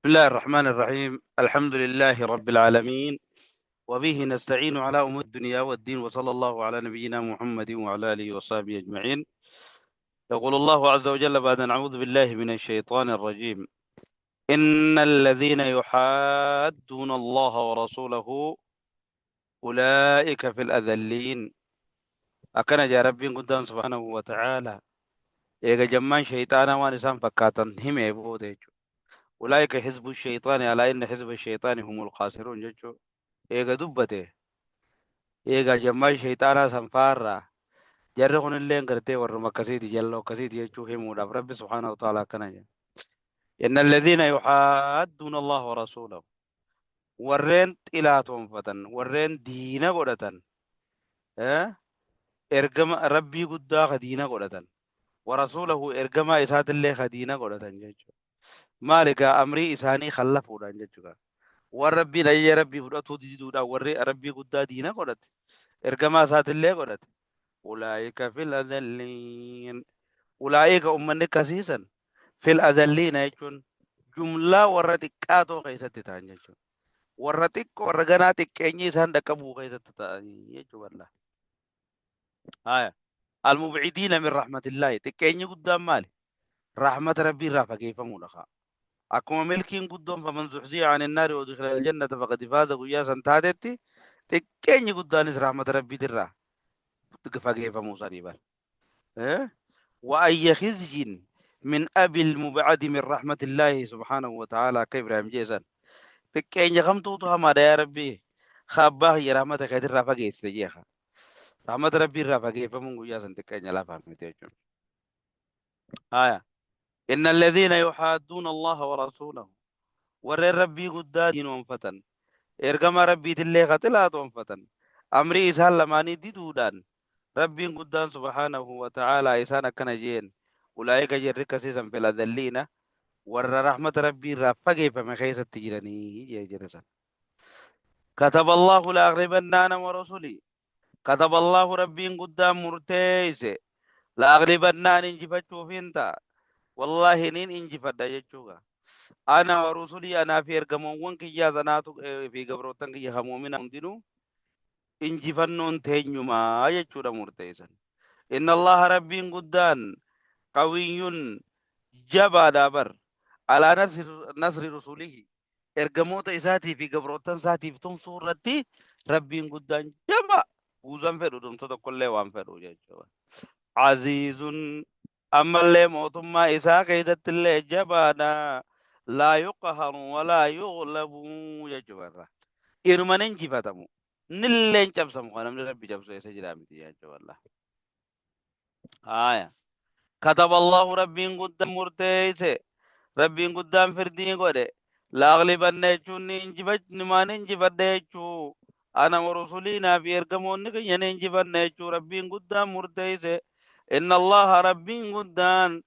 بسم الله الرحمن الرحيم. الحمد لله رب العالمين، وبه نستعين على أمور الدنيا والدين، وصلى الله على نبينا محمد وعلى آله وصحبه أجمعين. يقول الله عز وجل بعد أن أعوذ بالله من الشيطان الرجيم: إن الذين يحادون الله ورسوله أولئك في الأذلين. أكن جاء ربي قدام سبحانه وتعالى إيجا جمان شيطانا وانسان فكاتا هم يبوده. أولئك حزب الشيطان ألا إن حزب الشيطان هم الخاسرون جچو. إيجا دبته إيجا جمان شيطانا سنفارا jarri kun illeen gartee warruma akkasiiti, jalloo akkasiiti jechuu himuudhaaf Rabbi subhaanahu wa ta'ala akkana jedha: إن الذين يحادون الله ورسوله, warreen xilaatoonfatan, warreen diina godhatan, ergama Rabbii guddaa ka diina godhatan, ورسوله, ergamaa isaatillee ka diina godhatan jechuudha. Maali egaa? Amrii isaanii kallafuudhaan jechuudha. Warra Rabbiin ajaja Rabbii fudhatuu diduudhaan warri Rabbii guddaa diina godhate, ergamaa isaatillee godhate. أولئك في الأذلين. أولئك, ummanni akkasiisan, في الأذلين jechuun jumlaa warra xiqqaatoo keessatti ta'an jechuudha. Warra xiqqoo, warra ganaa xiqqeenyi isaan dhaqqabuu keessatti ta'anii jechuudha. Haya. المبعدين من رحمة الله. Xiqqeenyi guddaan maali? Rahmata Rabbii irraa fageeffamuudha kaa. Akkuma milkiin guddoon فمن زحزح عن النار وأدخل الجنة فقد فاز guyyaa san taatetti, xiqqeenyi guddaanis rahmata Rabbiitirraa fageeffamuu sanii bara. وأي خزي من أبي المبعد من رحمة الله سبحانه وتعالى. Akka Ibrahim jeesan, xiqqeenya kamtuutu hamaadha yaa Rabbii abbaa kiyya rahmata keetirraa fageessite jeeqa. Rahmata Rabbii irraa fageeffamuun guyyaa san xiqqeenya lafaa miti jechuudha. Haya. إن الذين يحادون الله ورسوله, warreen Rabbii guddaa diinoonfatan, ergama Rabbiitillee qaxilaatoonfatan, amrii isaan lamaanii diduudhaan, Rabbiin guddaan سبحانه وتعالى isaan akkana jeen: أولئك, jarri akkasiisan, في الأذلين, warra rahmata Rabbii irraa fageeffame keessatti jiranii jee jira san. كتب الله لأغلبن أنا ورسلي. كتب الله, Rabbiin guddaan murteeyse, لأغلبن, an injifachuufin ta'a, wallaahi nin injifadha jechuudha. أنا ورسلي, anaa fi ergamoowwan kiyyaa sanaatu fi gabroottan kiyya hamuumina hundinuu injifannoon teenyumaa jechuudha murteessan. إن الله, Rabbiin guddaan, قوي, jabaadha bar, على نصر رسله, ergamoota isaatii fi gabroottan isaatiif tumsuu irratti Rabbiin guddaan jaba buusan fedhu tumsa tokkollee waan fedhu jechuudha. عزيز, ammallee mootummaa isaa keessattillee jabaadha. لا يقهر ولا يغلب jechuudha. Inuman injifatamu. Nilleen cabsamu kan namni Rabbi cabsu eessa jira miti jechuudha. Haaya. كتب الله, Rabbiin guddaan murteeyse. Rabbiin guddaan firdii godhe. لأغلبن jechuun ni injifachumaan injifadhe jechuu. أنا ورسلي, naa fi ergamoonni kiyya ni injifanne jechuu Rabbiin guddaan murteeyse. إن الله, Rabbiin guddaan,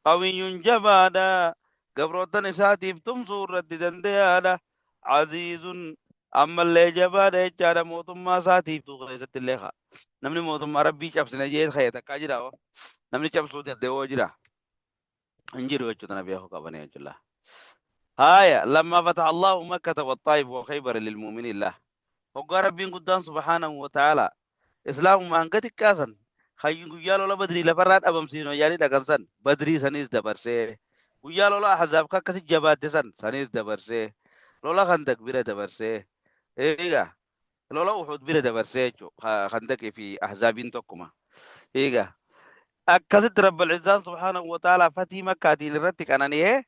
قوي, jabaadha. Gabroottan isaatiif tumsuu irratti danda'aadha. عزيز, ammallee jabaadha jechaadha mootummaa isaatiif keessatti illee haa. Namni mootummaa Rabbii cabsina jee ka'e takkaa jira hoo? Namni cabsuu danda'u jira? Hin jiru jechuudha na beeku qabanii jechuudha. Haaya. لما فتح الله مكة والطائف وخيبر للمؤمنين له, hoggaa Rabbiin guddaan سبحانه وتعالى islaamummaa hanga xiqqaasan hayyin guyyaa lola Badrii lafarraa dhabamsiisnu yaanii dhaqan san, Badrii sanis dabarsee, guyyaa lola Ahzaab ka akkasi jabaatte san sanis dabarsee, lola Khandaq bira dabarsee, eegaa lola Uhud bira dabarsee jechuudha. Khandaqii fi Ahzaabiin tokkuma. Eegaa akkasitti رب العزة سبحانه وتعالى fatii Makkaatiin irratti qanani'ee,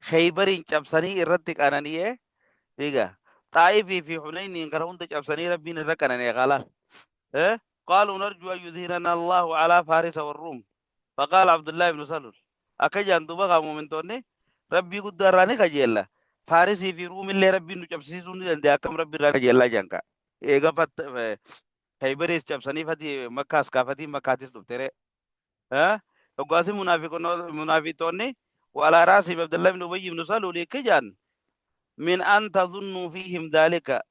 Khaybariin cabsanii irratti qanani'ee, eegaa Xaa'ifii fi Hunayniin kana hunda cabsanii Rabbiin irra qanani'e qalaan. قالوا نرجو أن يظهرنا الله على فارس والروم. فقال عبد الله بن سلول, akka jaan duuba kaa muumintoonni, Rabbii guddaa irraa ni kajeella, Faarisii fi Ruumillee Rabbiin nu cabsiisuu ni danda'a, akkam Rabbi irraa kajeellaa jaan kaa. Eega Khaybaris cabsanii fatii Makkaas kaafatii Makkaatis dhuftere. Hoggaasi munaafiqoonni, وعلى رأسهم عبد الله بن أبي بن سلول, كجان من أن تظنوا فيهم ذلك.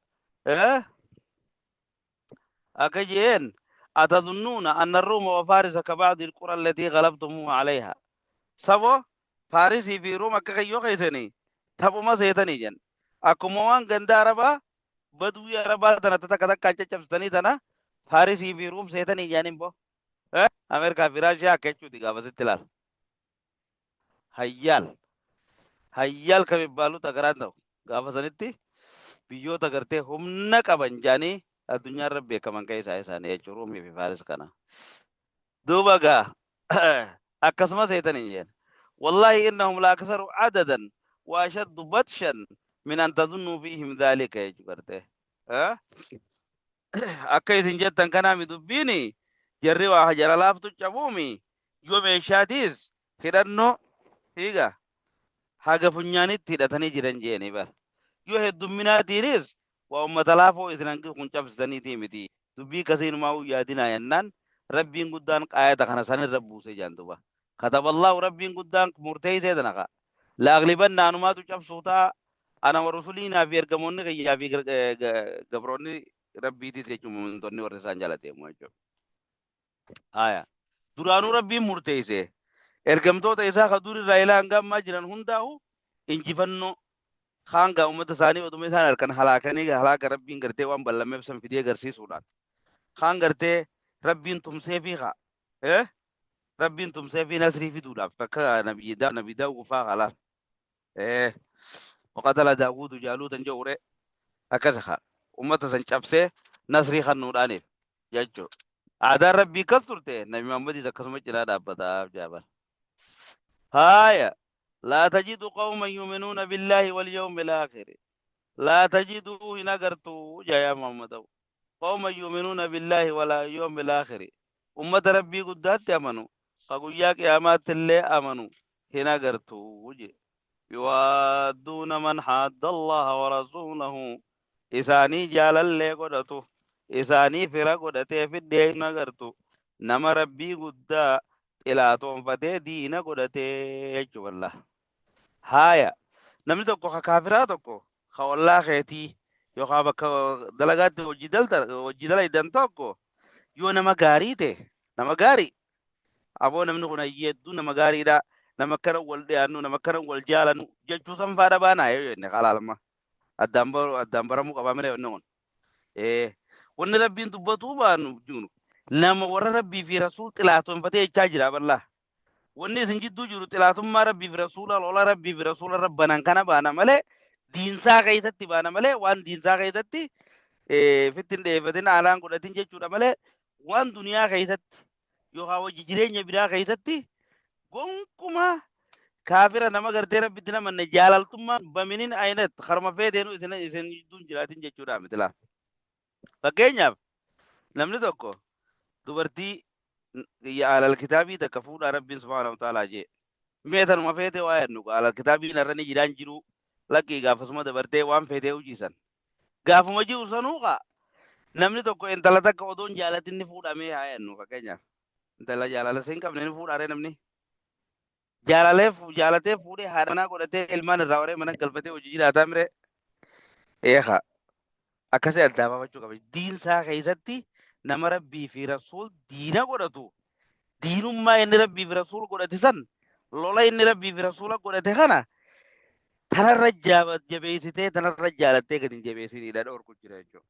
أكجين أتظنون أن الروم وفارس كبعض القرى التي غلبتموها عليها? Sabo Faarisii fi Ruum akka kayyoo keessanii Taphuma seetanii jen. Akkuma waan ganda Arabaa baduwii Arabaa tana takka takkaan caccabsitanii tana Faarisii fi Ruum seetanii jaaniin boo. Ameerikaa fi Raashiyaa akka jechuuti gaafasitti ilaal. Hayyaal. Hayyaal kamibbaalu tagaraan ta'u. Gaafa sanitti biyyoota gartee humna qaban jaanii addunyaa irra beekaman keessaa isaanii jechuun Ruumii fi Faaris kana. Duuba gaa akkasuma seetanii jeen. Wallaahi innahum la aksaru adadan wa ashaddu batshan min an tazunnuu fiihim dhaalika jechuu gartee. Akka isin jettan kanaami dubbiini jarri waa jara laaftu cabuumi yoo meeshaatiis hidhannoo hiiga haga funyaanitti hidhatanii jiran jeeni bar. Yoo heddumminaatiinis waa ummata laafoo isin hangi kun cabsitaniitii miti. Dubbii kasiinumaa yaadinaa jennaan Rabbiin guddaan aayata kana sanirra buuse jaan duba. Kataballaahu Rabbiin guddaan murteessee tana ka. Laaglibanna anumaatu cabsuu ta'a. Ana wa rusuliinaa fi ergamoonni kiyyaa fi gabroonni Rabbiitiis jechuun mu'mintoonni warri isaan jala deemu jechuudha. Haya. Duraanuu Rabbiin murteesse. Ergamtoota isaa ka dur irraa ilaa hanga ammaa jiran hundaa'u injifannoo kaan gaa uummata isaanii oduma isaan harkan halaakanii halaaka Rabbiin gartee waan ballameef san fidee agarsiisuudhaan. Kaan gartee Rabbiin tumsee fi kaa. Rabbiin tumsee fi nasrii fiduudhaaf akka nabi Daawud faa kalaal. Waqatala Daawudu Jaaluutan jedhure akkasa kaa. Uummata san cabsee nasrii kennuudhaaniif jechuudha. Aadaan Rabbii akkas turte Nabi Muhammadis akkasuma cinaa dhaabbataaf jaaban. Haaya. Laa tajidu qawman yu'minuuna billaahi wal yawmil aakhiri. Laa tajidu hin agartu jaa yaa Muhammad. Qawman yu'minuuna billaahi wal yawmil aakhiri. Ummata Rabbii guddaatti amanu ka guyyaa qiyaamaatti illee amanu hin agartu je. Yuwaadduuna man haadda Allaha wa rasuulahu. Isaanii jaalallee godhatu. Isaanii fira godhatee fiddee hin agartu. Nama Rabbii guddaa xilaatoonfatee diina godhatee jechuu wallah. Haaya. Namni tokko ka kaafiraa tokko ka ollaa keetii yookaan bakka dalagaatti hojii dalta hojii dalaydan tokko yoo nama gaarii ta'e nama gaarii aboo namni kun hayyee hedduu nama gaariidha nama akkana wal dhiyaannu nama akkana wal jaalannu jechuu san faadha baanaa yoo jenne kalaalama addaan baru addaan baramuu qabaa mire wanni kun. Wanni Rabbiin dubbatuu baanu jiru nama warra Rabbii fi Rasuul xilaatoonfatee jechaa jira bal'aa. Wanni isin jidduu jiru xilaatummaa Rabbii fi Rasuula lola Rabbii fi Rasuula rabbanan kana baana malee diinsaa keessatti baana malee waan diinsaa keessatti fitti hin dheeffatin haalaan godhatin jechuudha malee waan duniyaa keessatti yookaan hojii jireenya biraa keessatti gonkumaa kaafira nama gartee Rabbitti namanne jaalaltummaan baminin ayinat karuma feeteenu isin isin jidduun jiraatin jechuudha miti laa. Fakkeenyaaf namni tokko dubartii alal kitaabii takka fuudhaa Rabbiin subhaanahu wa ta'aalaa jee. Mee tanuma feetee waa jennu alal kitaabiin irra ni jiraan jiru lakkii gaafasuma dabartee waan feetee hojiisan. Gaafuma jiru sanuu kaa namni tokko intala takka odoon jaalatin ni fuudhamee haa jennu fakkeenyaaf. Intala jaalala hin qabne ni fuudhaaree namni. Jaalalee jaalatee fuudhee haadha manaa godhatee ilmaan irraa horee mana galfatee hojii jiraataa mire. Eekaa akkasii addaa baafachuu qaba. Diinsaa keessatti nama Rabbii fi Rasuul diina godhatu diinummaa inni Rabbii fi Rasuul godhate san lola inni Rabbii fi Rasuula godhate kana tanarra jabeessitee tanarra jaalattee gadi hin jabeessiniidha dhorku jira jechuudha.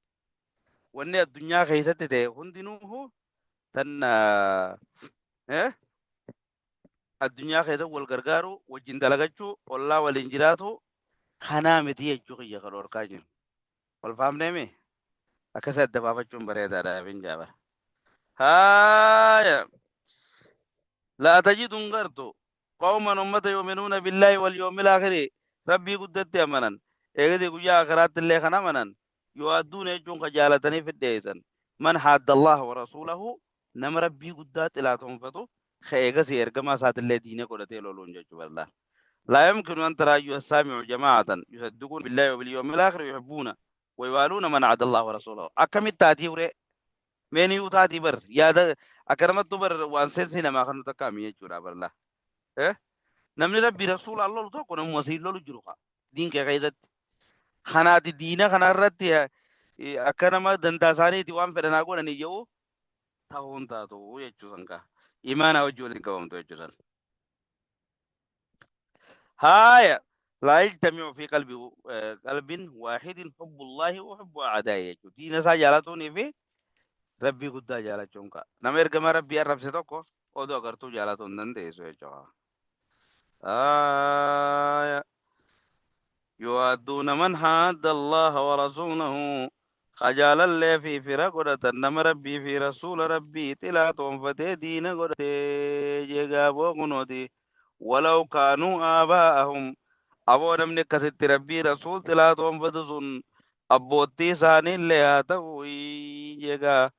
Wanni addunyaa keessatti ta'e hundinuu tan addunyaa keessa wal gargaaru wajjin dalagachuu ollaa waliin jiraatu kanaa miti jechuu kiyya kan dhorkaa jiru. Wal faamneemi akkasii adda baafachuun bareedaadha fin jaabara. Haaya. Laa tajidu hin gartu qawman ummata yu'minuuna billaahi wal yawmil aakhiri Rabbii guddatti amanan eegadii guyyaa aakhiraatti illee kan amanan yu'adduuna jechuun ka jaalatanii fidheessan man haadda Allaha wa rasuulahu nama Rabbii guddaa xilaatoonfatu ka eegasii ergamaa isaatillee diina godhatee loluun jechuu bal'aa. Laa yumkinu an taraa ayyuha saami'u jamaa'atan yusaddiquuna billaahi wa bil yawmil aakhir yuhibbuuna wa yuwaaluuna man aada Allaha wa rasuulahu. Akkamitti taatii uree? Mee ni utaatii bar yaada akkanumattuu bar waan seensii namaa kan nuti akkaami jechuudha bal'aa. Namni Rabbii rasuulaan lolu tokko namuma siin lolu jiru kaa diin kee keessatti. Kanaati diina kana irratti akka nama dantaa isaaniiti waan fedhan haa godhanii jedhu ta'uu hin taatu jechuu san kaa. Imaanaa wajji waliin qabamtu jechuu san. Haaya. Laa yajtami'u fi qalbi qalbin waahidin hubbullaahi wa hubbu a'daa'i jechuudha. Diina isaa jaalatuunii fi Rabbii guddaa jaalachuun ka'a. Nama ergamaa Rabbii arrabse tokko odoo agartuu jaalatuu hin dandeessu jechuudha. Aaya. Yuwaadduuna man haadda Allaha wa rasuulahu kajaalallee fi fira godhatan nama Rabbii fi rasuula Rabbii xilaa toonfatee diina godhatee jeegaaboo kunooti. Walaw kaanuu aabaa'ahum aboo namni akkasitti Rabbii rasuul xilaa toonfatu sun abboottii isaaniillee haa ta'u jeegaa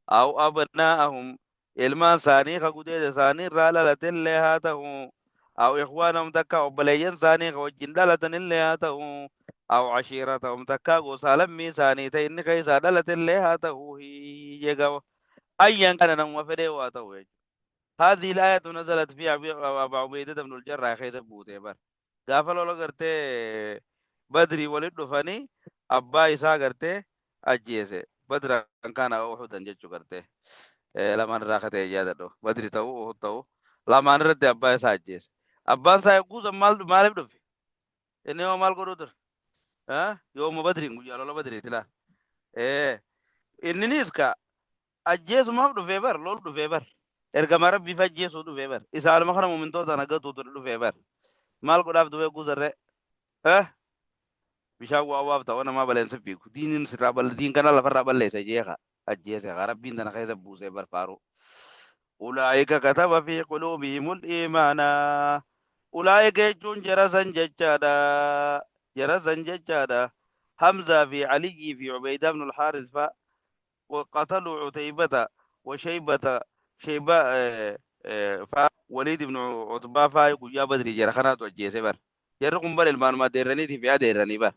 aw abnaa'ahum ilmaan isaanii ka gudeeda isaanii irraa dhalatellee haa ta'u aw ikhwaanahum takka obboleeyyan isaanii ka wajjin dhalatanillee haa ta'u aw ashiiratahum takka gosaa lammii isaanii ta inni keessaa dhalatellee haa ta'u jeegaa ayyan kana namuma fedhee waa ta'u jechuudha. هذه الآية نزلت في أبا عبيدة بن الجراح keessa buute bar. Gaafa lola gartee Badrii walitti dhufanii abbaa isaa gartee ajjeese. Badra kana Uhudan jechuu gartee. Lamaan irraa akka ta'e yaadadhu. Badri ta'uu Uhud ta'uu lamaan irratti abbaa isaa ajjeese. Abbaan isaa eeguu san maal maaliif dhufe? Inni hoo maal godhuu ture? Yooma Badriin guyyaa lola Badriiti laal. Inninis ka ajjeesumaaf dhufee bar lol dhufee bar ergama rabbiif ajjeesuu dhufee bar isaanuma kana mu'mintoota nagatu ture dhufee bar maal godhaaf dhufee guusarree eh bishaan waa waaf ta'uu namaa baleensa fiigu diiniin sirraa bal diin kana lafarraa balleessa jeeqa ajjeese haa rabbiin tana keessa buusee bar faaruu ulaa'ika kataba fi quluubihimul iimaana ulaa'ika jechuun jara san jechaadha jara san jechaadha Hamzaa fi Aliyyii fi Ubeydaa ibn al-Haaris fa وقتلوا عتيبة وشيبة شيبة فا وليد بن عتبة فا guyyaa badrii jara kanaatu ajjeese bar jarri kun bar ilmaanuma deerraniitii fi adeerranii bar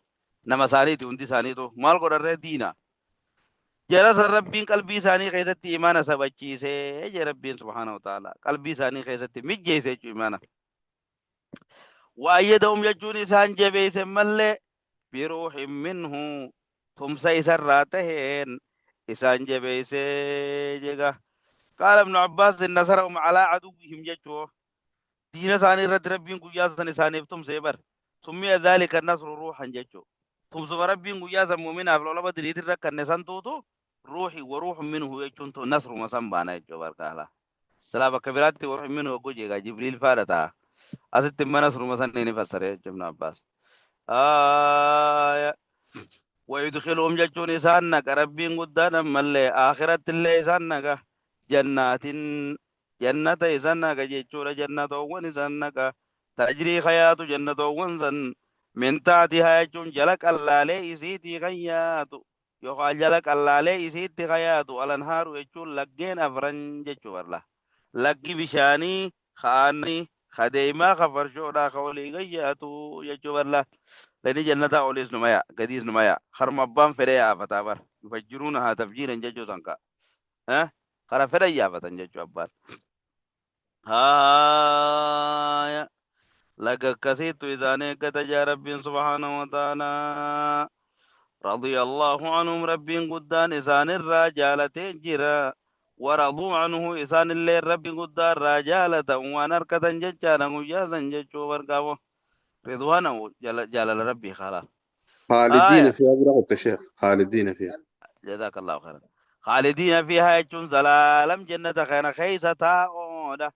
nama isaaniiti hundi isaaniitu maal godharree diina jara san rabbiin qalbii isaanii keessatti imaana sabachiisee jee rabbiin subhaanahu wa ta'ala qalbii isaanii keessatti mijjeesse jechuu imaana وأيدهم jechuun isaan jabeesse mallee biruuhin minhu tumsa isarraa taheen isaan jabeesse jega qaala ibnu abbaas nasarahum alaa aduwwihim jechuu diina isaanii irratti rabbiin guyyaa san isaaniif tumsee bar summiya dhaalika nasru ruuhan jechuu tumsuma rabbiin guyyaa san mu'minaaf lola badriitirra kanne san tuutu ruuhi wa ruuhun minhu jechuun tu nasruma san baana jechuu barkaala silaa bakka biraatti wa ruuhun minhu hogguu jeegaa jibriil faadha ta'a asitti imma nasruma san ni fassare jechuun ibnu abbaas Aaya. ويدخلهم jechuun isaan naqa rabbiin guddaan ammallee akhiratti illee isaan naqa jannaatin jannata isaan naqa jechuudha jannatoowwan isaan naqa tajrii hayaatu jannatoowwan san min taatihaa jechuun jala qallaalee isiitii kan yaatu yookaan jala qallaalee isiitti hayaatu alanhaaru jechuun laggeen afran jechuu barla laggi bishaanii kaanii kadeemaa ka farshoodhaa ka olii gayyaatu jechuu barla lani jannataa oliis numa yaa gadiis numa yaa harma abbaan fedhe yaafataa bar yufajjiruuna haa tafjiiran jechuu san ka kara fedhan yaafatan jechuu abbaan haaya laga akkasiittu isaan eeggata jaa rabbiin subhaanahu wa ta'aalaa radiyallahu anhum rabbiin guddaan isaanirraa jaalatee jira waraduu anhu isaanillee rabbi guddaa irraa jaalatan waan harkatan jechaadha guyyaa san jechuu barqaabo ridwaana jaalala rabbii khalaa خالدين آية فيها برغبة الشيخ خالدين فيها جزاك الله خيرا خالدين فيها jechuun zalaalam jannata kana keessa taa'oodha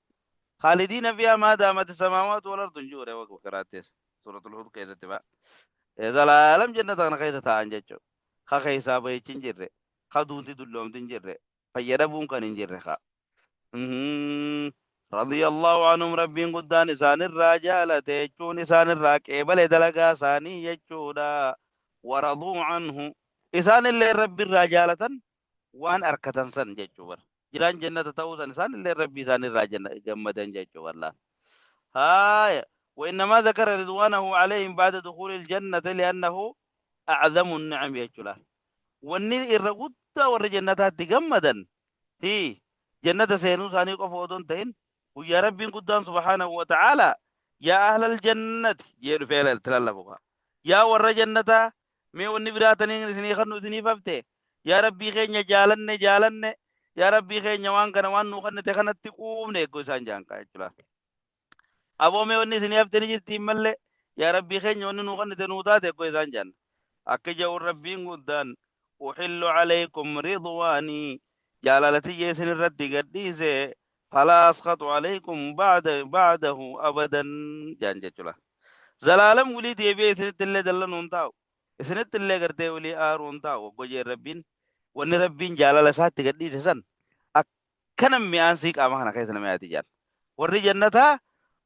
خالدين فيها ما دامت السماوات والأرض جوره وقراتيس سورة الهود keessatti fa'a zalaalam jannata kana keessa taa'an jechuudha ka keessaa bahichi hin jirre ka duuti dulloomti hin jirre fayyadamuun kan hin jirre ka radiyallahu anhum rabbiin guddaan isaanirraa jaalate jechuun isaanirraa qeebale dalagaa isaanii jechuudha waraduu anhu isaanillee rabbiirraa jaalatan waan arkatan san jechuu bara jiraan jannata ta'uu san isaanillee rabbii isaanirraa gammadan jechuu wallaan haaya وإنما ذكر رضوانه عليهم بعد دخول الجنة لأنه أعظم النعم يجولا wanni irra guddaa warra jannataatti gammadan hi jannata seenuu isaanii qofa odoo hin ta'in guyyaa rabbiin guddaan subhaanahu wa ta'aalaa yaa ahlal jannati jee dhufee itti lallabu yaa warra jannataa mee wanni biraa taniin isinii kannu isiniif hafte yaa rabbii keenya jaalanne jaalanne yaa rabbii keenya waan kana waan nuu kannite kanatti quufne eeggo isaan jaan kaa jechuudha. Aboo mee wanni isinii hafte ni jirti mallee Yaa Rabbii keenya wanni nuu kennite nuu taate akkoo isaan jedhan. Akka jedhu Rabbiin guddaan uhillu alaykum ridwaanii jaalala tiyya isin irratti gadhiise falaa askhatu alaykum ba'dahu abadan jedhan jechuudha. Zalaalam wilii deebi'ee isinitti illee dallanuu hin taa'u. Isinitti illee gartee wilii aaruu hin taa'u. Oggoo jeen Rabbiin wanni Rabbiin jaalala isaatti gadhiise san akkana mi'aan sii qaama kana keessa nama yaati jedhan. Warri jannataa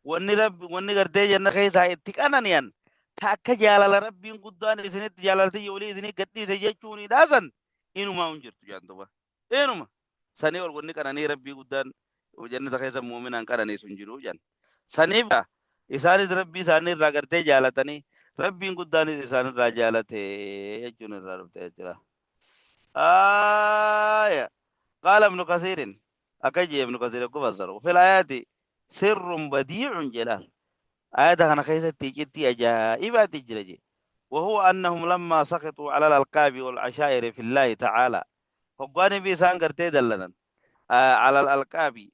wanni rabbi wanni gartee janna keessaa itti qanani'an ta akka jaalala Rabbiin guddaan isinitti jaalala tiyya olii isinii gadhiise jechuunidhaa san inumaa hin jirtu jedhan duuba. Inuma sanii ol wanni qananii Rabbii guddaan jannata keessa mu'minaan qananiisu hin jiru jedhan. Saniif isaanis Rabbii isaanii irraa gartee jaalatanii Rabbiin guddaanis isaan irraa jaalate jechuun irraa dhufte jechuudha. آية قال ابن كثير أكجي ابن كثير كفسر في الآيات سر بديع جلال آيات أنا خيسة تيجي أجائب تجري وهو أنهم لما سقطوا على الألقاب والعشائر في الله تعالى هقاني بيسان قرتي دلنا على الألقاب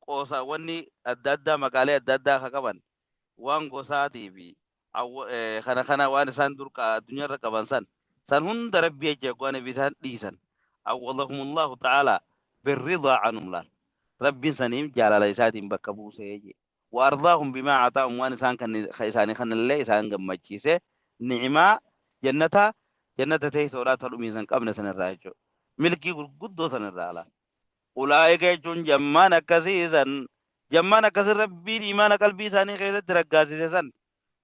قوسا وني أدى مقالي أدى خقبا waan gosaatii fi kana kana waan isaan dur addunyaarra qaban san san hunda rabbi jecha waan isaan dhiisan awwadahumullahu ta'ala birridaa anhum laal rabbiin saniif jaalala isaatiin bakka buusee jee wa ardaahum bimaa ataahum waan isaan kan isaanii kanallee isaan gammachiise ni'imaa jannata jannata teessoodhaa ta dhumiinsa hin qabne sanirraa jechuudha milkii gurguddoo sanirraa laal Ulaa'ika jechuun jammaan akkasii san jammaan akkasii rabbiin imaana qalbii isaanii keessatti raggaasise san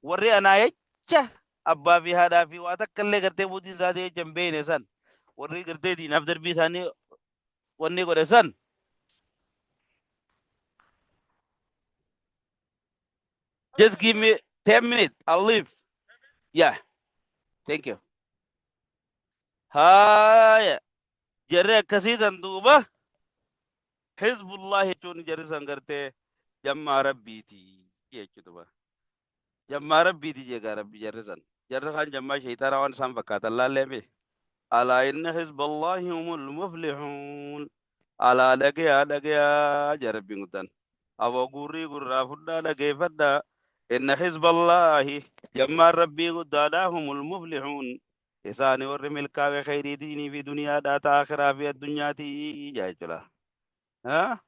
warri anaa jecha abbaa fi haadhaa fi waa takka illee gartee buutiin isaanii jecha hin beekne san warri gartee diinaaf darbii isaanii wanni godhe san just give me 10 minutes, I'll leave. Yeah, thank you. Haaya, jarri akkasii san duuba hizbullah jechuun jarri san gartee jammaa rabbiiti jechuudha duuba. Jammaa rabbiiti jeegaa rabbi jarri san. Jarri kaan jammaa shayxaanaa waan isaan fakkaatan laallee mee. Alaa inna hizballahi humul muflixuun. Alaa dhagayaa dhagayaa jaa rabbiin guddaan. Aboo guurrii gurraa fudhaa dhageeffadhaa. Inna hizballahi jammaan rabbii guddaadhaa humul muflixuun. Isaani warri milkaawe kheyrii diinii fi duniyaadhaa ta akhiraa fi addunyaatii jaa jechuudha. ها؟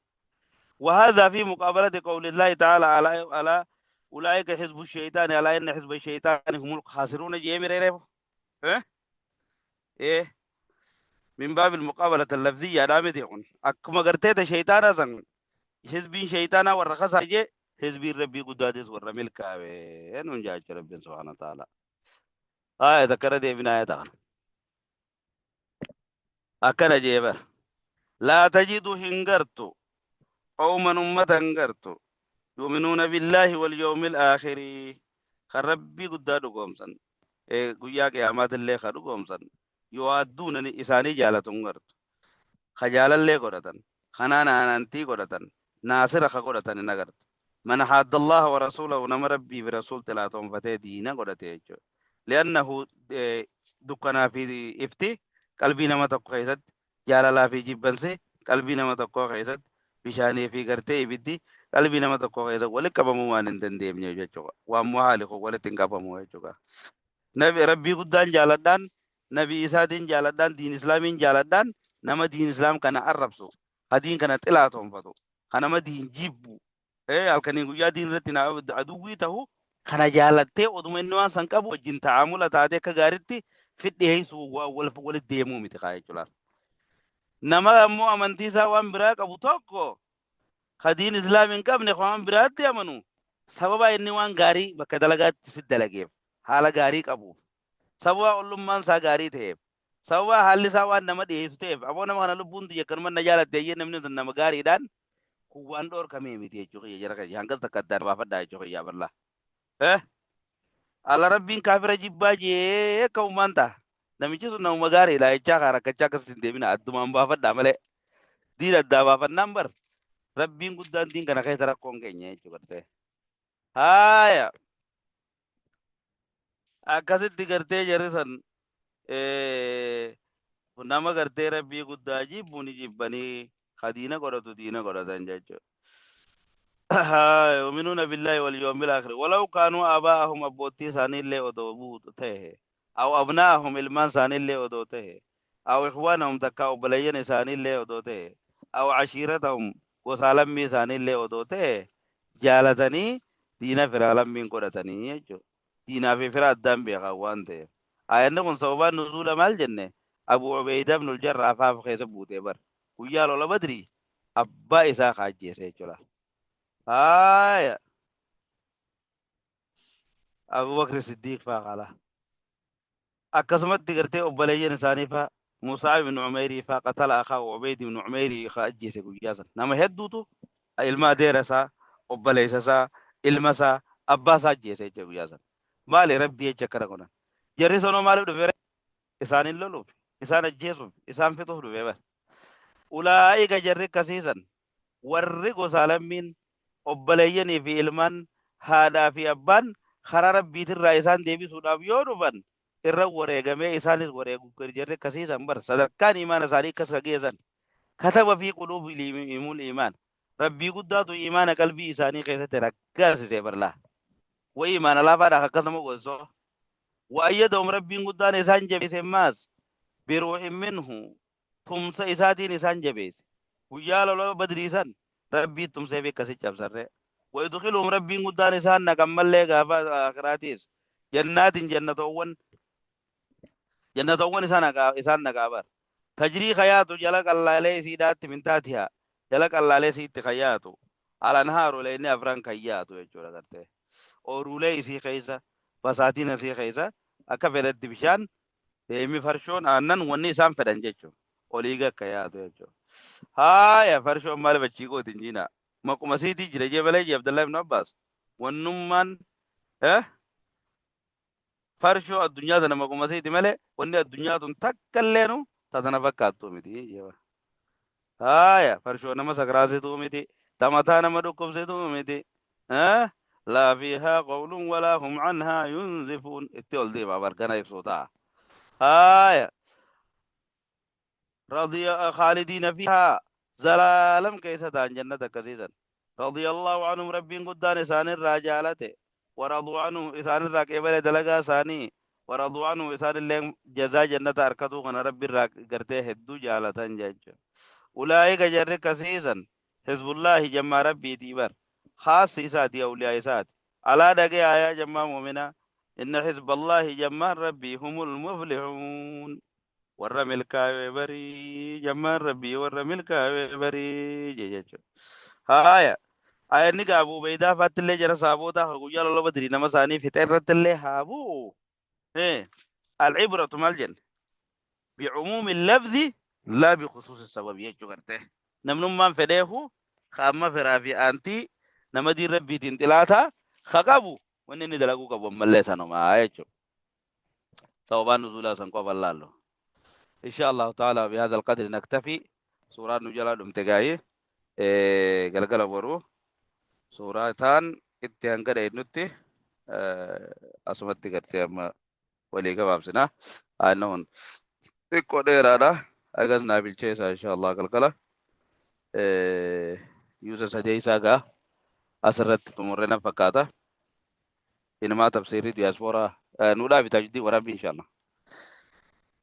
وهذا في مقابلة قول الله تعالى على على أولئك حزب الشيطان على إن حزب الشيطان هم الخاسرون جيمي ريريفو ها؟ إيه من باب المقابلة اللفظية دامت يكون أكما قرتيت شيطان أزن حزب شيطان ورخص جي حزب ربي قدادس ور ملكاوي نون ربي سبحانه وتعالى. آية ذكرت ابن آية أكن جيبر لا تجد هنغرت قوما أمة هنغرت يؤمنون بالله واليوم الآخر خربي قدادو قومسن قيا قيامات اللي خدو قومسن يوادون إساني جالتون غرت خجال اللي قدتن خنانا أنتي قدتن ناصر خقدتن نغرت من حاد الله ورسوله نم ربي برسول تلاتهم فتي دينا قدتي لأنه دكنا في إفتي قلبي نما tokko keessatti jaalalaa fi jibbansi qalbii nama tokkoo keessatti bishaanii fi gartee ibiddi qalbii nama tokkoo keessatti walitti qabamuu waan hin dandeenye jechuudha. Waan muhaali kun walitti hin qabamu jechuudha. Nabi rabbii guddaan jaaladhaan nabii isaatiin jaaladhaan diin islaamiin jaaladhaan nama diin islaam kana arrabsu hadiin kana xilaa toonfatu kan nama diin jibbu halkanii guyyaa diin irratti aduwwii ta'u kana jaalattee oduma inni waan san qabu wajjin ta'amula taatee akka gaariitti fidhiyeessuu walitti deemuu miti kaa jechuudha. Nama ammoo amantii isaa waan biraa qabu tokko ka diin islaam hin qabne waan biraatti amanu sababa inni waan gaarii bakka dalagaatti si dalageef haala gaarii qabuuf sababa ollummaan isaa gaarii ta'eef sababa haalli isaa waan nama dhiyeessu ta'eef aboo nama kana lubbuun tiyya akkanuma na jaalatte eeyyee namni sun nama gaariidhaan kun waan dhoorkamee miti jechuu kiyya jara kiyya hangas takka addaan baafadhaa jechuu kiyya bal'aa. Ala rabbiin kaafira jibbaa jee akka uumaan ta'a. Namichi sun namuma gaariidha jechaa kaa rakkachaa akkasitti hin deemina addumaan baafadhaa malee. Diin addaa baafannaan bar rabbiin guddaan diin kana keessa rakkoon keenya jechuu gartee. Haaya akkasitti gartee jarri san nama gartee rabbii guddaa jibbu ni jibbanii ka diina godhatu diina godhatan jechuudha. Yu'minuuna billaahi wal yawmil aakhir walaw kaanuu aabaa'ahum abboottii isaaniillee odoo buutu ta'e aw abnaa'ahum ilmaan isaaniillee odoo ta'e aw ikhwaanahum takkaa obboleeyyan isaaniillee odoo ta'e aw cashiiratahum gosaa lammii isaaniillee odoo ta'e jaalatanii diina firaa lammiin godhatanii jechuudha. Diinaa fi fira addaan beekan waan ta'eef. Aayanni kun sababaan nuzuula maal jenne Abu Ubeydaa ibnul Jarraah faaf keessa buutee bar. Guyyaa lola Badrii abbaa isaa ka ajjeese jechuudha. Haaya. Abu Bakr Siddiiq faa qala. Akkasumatti gartee obboleeyyan isaanii faa Mus'ab ibn Umeyrii faa qatala akaa Ubeyd ibn Umeyrii ka ajjeese guyyaa san. Nama hedduutu ilma adeera isaa, obboleessa isaa, ilma isaa, abbaa isaa ajjeese jechuudha guyyaa san. Maali Rabbii jecha akkana godhan? Jarri sanoo maaliif dhufe? Isaanin loluuf, isaan ajjeesuuf, isaan fixuuf dhufe bar. Ulaa'ika jarri akkasiisan warri gosaa lammiin obboleeyyanii fi ilmaan haadhaa fi abbaan karaa Rabbiitirraa isaan deebisuudhaaf yoo dhufan irra wareegamee isaanis wareegu jarri akkasiisan bar sadarkaan imaana isaanii akkas ka geessan kataba fi quluubihimul iimaan Rabbii guddaatu imaana qalbii isaanii keessatti raggaasise barlaa wa imaana laafaadha akkas nama goosisoo wa ayyadahum Rabbiin guddaan isaan jabeesse maas biruuhin minhu tumsa isaatiin isaan jabeesse. Guyyaa lola Badrii san Rabbii tumseef akkasi cabsarree. Wa yudkhiluhum Rabbiin guddaan isaan naqan mallee gaafa aakhiraatiis jannaatin jannatoowwan jannatoowwan isaan naqaa isaan naqaa bar. Tajrii kayaatu jala qallaalee isiidhaatti min taatiha jala qallaalee isiitti kayaatu alanhaaru leyni afran kayaatu jechuudha gartee. Ooruulee isii keessa basaatiin isii keessa akka fedhetti bishaan Deemi farshoon aannan wanni isaan fedhan jechuun olii gakka yaatu jechuun. Haaya farshoon maal bachii gooti hin jiina. Maquma siitii jira jee malee jee Abdallah ibn Abbaas. Wannummaan farshoo addunyaa tana maquma siiti malee wanni addunyaa tun takka illeenu ta tana fakkaattu miti jee. Haaya farshoo nama sakraasituu miti ta mataa nama dhukkubsituu miti. Laa fiihaa qawlun walaa hum anhaa yunzifuun itti ol deema bargana ibsuu ta'a. Haaya radiya khaalidiina fiihaa zalaalam keessa ta'an jannata akkasiisan. Radiyallahu anhum rabbiin guddaan isaanirraa jaalate waraduu anhu isaanirraa qeebale dalagaa isaanii waraduu anhu isaanillee jazaa jannata harkatuu kana rabbiirraa gartee hedduu jaalatan jechuudha. Ulaa'ika jarri akkasiisan hizbullaahi jammaa rabbiitii bar khaassi isaati awliyaa isaati. Alaa dhagee yaa jammaa mu'minaa inna hizballaahi jammaan rabbii humul muflihuun warra milkaa'e barii jammaan rabbii warra milkaa'e barii jechuudha. Haaya ayanni gaa Abu Ubeydaa faatti illee jara saabootaa ka guyyaa lola Badrii nama isaanii fixe irratti illee haa bu'u. Al-ibratu maal jenne? Bi'umuumi lafzi laa bikhusuusi sababi jechuu gartee. Namnummaan fedheefu ka amma firaa fi aantii nama diin rabbiitiin xilaataa ka qabu wanni inni dalaguu qabu ammallee sanumaa jechuudha. Sababaan nuzuulaa san qofa laallu. Insha Allahu ta'ala bihadha alqadri naktafi suuraan nu jalaa dhumte gaayee galgala boruu suuraa taan itti hanga dheennutti asumatti gartee amma walii gabaabsina. Aanna hun xiqqoo dheeraadha. Agas naa bilcheessa insha Allah galgala. Yuusa sadeessaa gaa asirratti xumurre na fakkaata. Inumaa tafsiirri diyaaspooraa nu dhaabi taajuddiin waraabbii insha Allah.